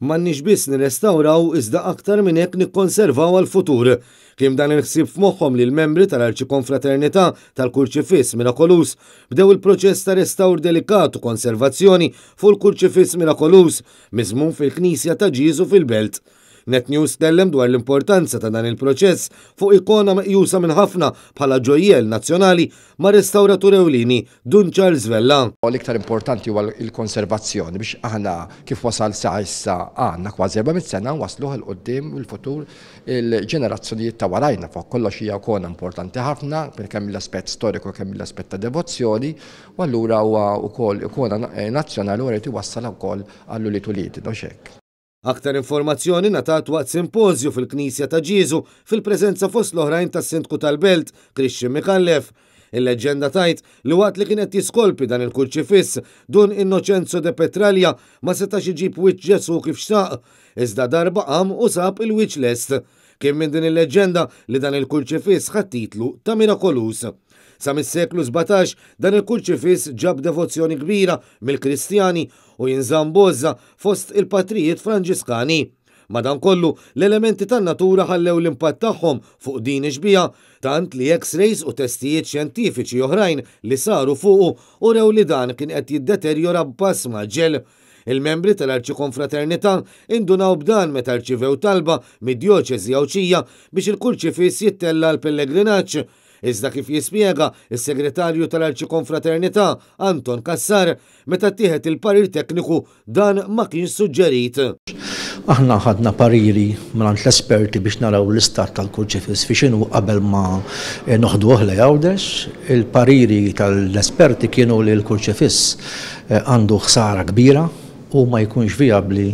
M'għandniex biss nirrestawraw iżda aktar minn hekk nikkonservaw għall-futur. Kien b'dan il-ħsieb f'moħħhom li l-membri tal-Arċikonfraternità tal-Kurċifiss Mirakoluż bdew il-proċess ta' restawr delikat u konservazzjoni fuq il-Kurċifiss Mirakoluż miżmum fil-Knisja ta' Ġieżu fil-Belt. Net News tkellem dwar l-importanza ta' dan il-proċess fuq ikona meqjusa minn ħafna bħala ġojjell nazzjonali ma' restawratur ewlieni, Dun Charles Vella. L-iktar importanti huwa l-konservazzjoni biex aħna kif wasal sa issa għandna kważi 400 sena nwassluh 'il quddiem il-futur il-ġenerazzjonijiet ta' warajna. Fuq kollox hija ikona importanti ħafna kemm mill-aspett storiku kemm mill-aspett ta' devozzjoni u allura huwa wkoll ikona nazzjonali u jrid iwassal wkoll għall-ulied uliedna u hekk. Aktar informazzjoni ngħatat waqt simpożju fil-Knisja ta' Ġieżu fil-preżenza fost l-oħrajn tas-Sindku tal-Belt, Christian Micallef. Il-leġġenda tgħid li waqt li kien qed jiskolpi dan il-kurċifiss, Dun Innocenzo de Petralia ma setax iġib wiċċ Ġesù kif xtaq, iżda darba qam u sab il-wiċċ lest. Kien minn din il-leġġenda li dan il-kurċifiss ħa t-titlu ta' mirakoluż. Sa mis-seklu 17 dan il-kurċifiss ġab devozzjoni kbira mill-Kristjani u jinżamm b'għożża fost il-patrijiet Franġiskani. Madankollu, l-elementi tan-natura ħallew l-impatt tagħhom fuq din ix-xbieha, tant li X-rays u testijiet xjentifiċi oħrajn li saru fuqu urew li dan kien qed jiddeterjora b'pass mgħaġġel. Il-membri tal-Arċikonfraternità indunaw b'dan meta rċivew talba mid-Djoċesi Għawdxija biex il-kurċifiss jittella' għall-pellegrinaġġ. Iżda kif jispjega s-Segretarju tal-Arċikonfraternità, Anton Cassar, meta ttieħed il-parir tekniku dan ma kienx suġġerit. Aħna ħadna pariri mingħand l-esperti biex naraw l-istat tal-kurċifiss fi x'inhu qabel ma noħduh lejn Għawdex. Il-pariri tal-esperti kienu li l-kurċifiss għandu ħsara kbira u ma jkunx vijabbli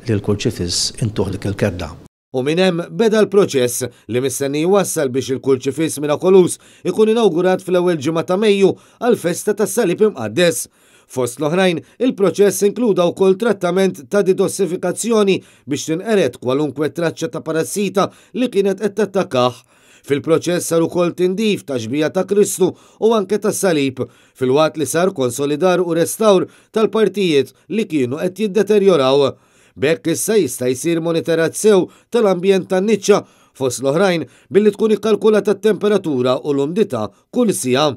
li l-kurċifiss intuh dik il-kedda. U minn hemm beda l-proċess li mistenni jwassal biex il-Kurċifiss Mirakoluż ikun inawgurat fl-ewwel ġimgħa ta' Mejju għall-festa tas-Salib Imqaddes. Fost l-oħrajn, il-proċess inkluda wkoll trattament ta' didossifikazzjoni biex tinqered kwalunkwe traċċa ta' parassita li kienet qed tattakkah. Fil-proċess sar ukoll tindif ta' xbieha ta' Kristu u anke tas-salib, filwaqt li sar konsolidar u restawr tal-partijiet li kienu qed jiddeterjoraw. B'hekk issa jista' jsir monitoraġġ sew tal-ambjent tan-niċċa, fost l-oħrajn billi tkun ikkalkulata t-temperatura u l-umdità kull siegħa.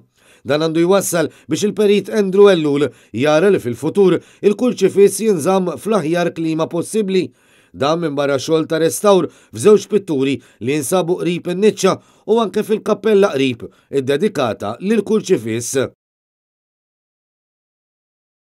Dan għandu jwassal biex il-Perit Andrew Ellul jara li fil-futur il-kurċifiss jinżamm fl-aħjar klima possibbli. Dan minbarra xogħol ta' restawr f'żewġ pitturi li jinsabu qrib in-niċċa u anke fil-kappella qrib, iddedikata lill-kurċifiss.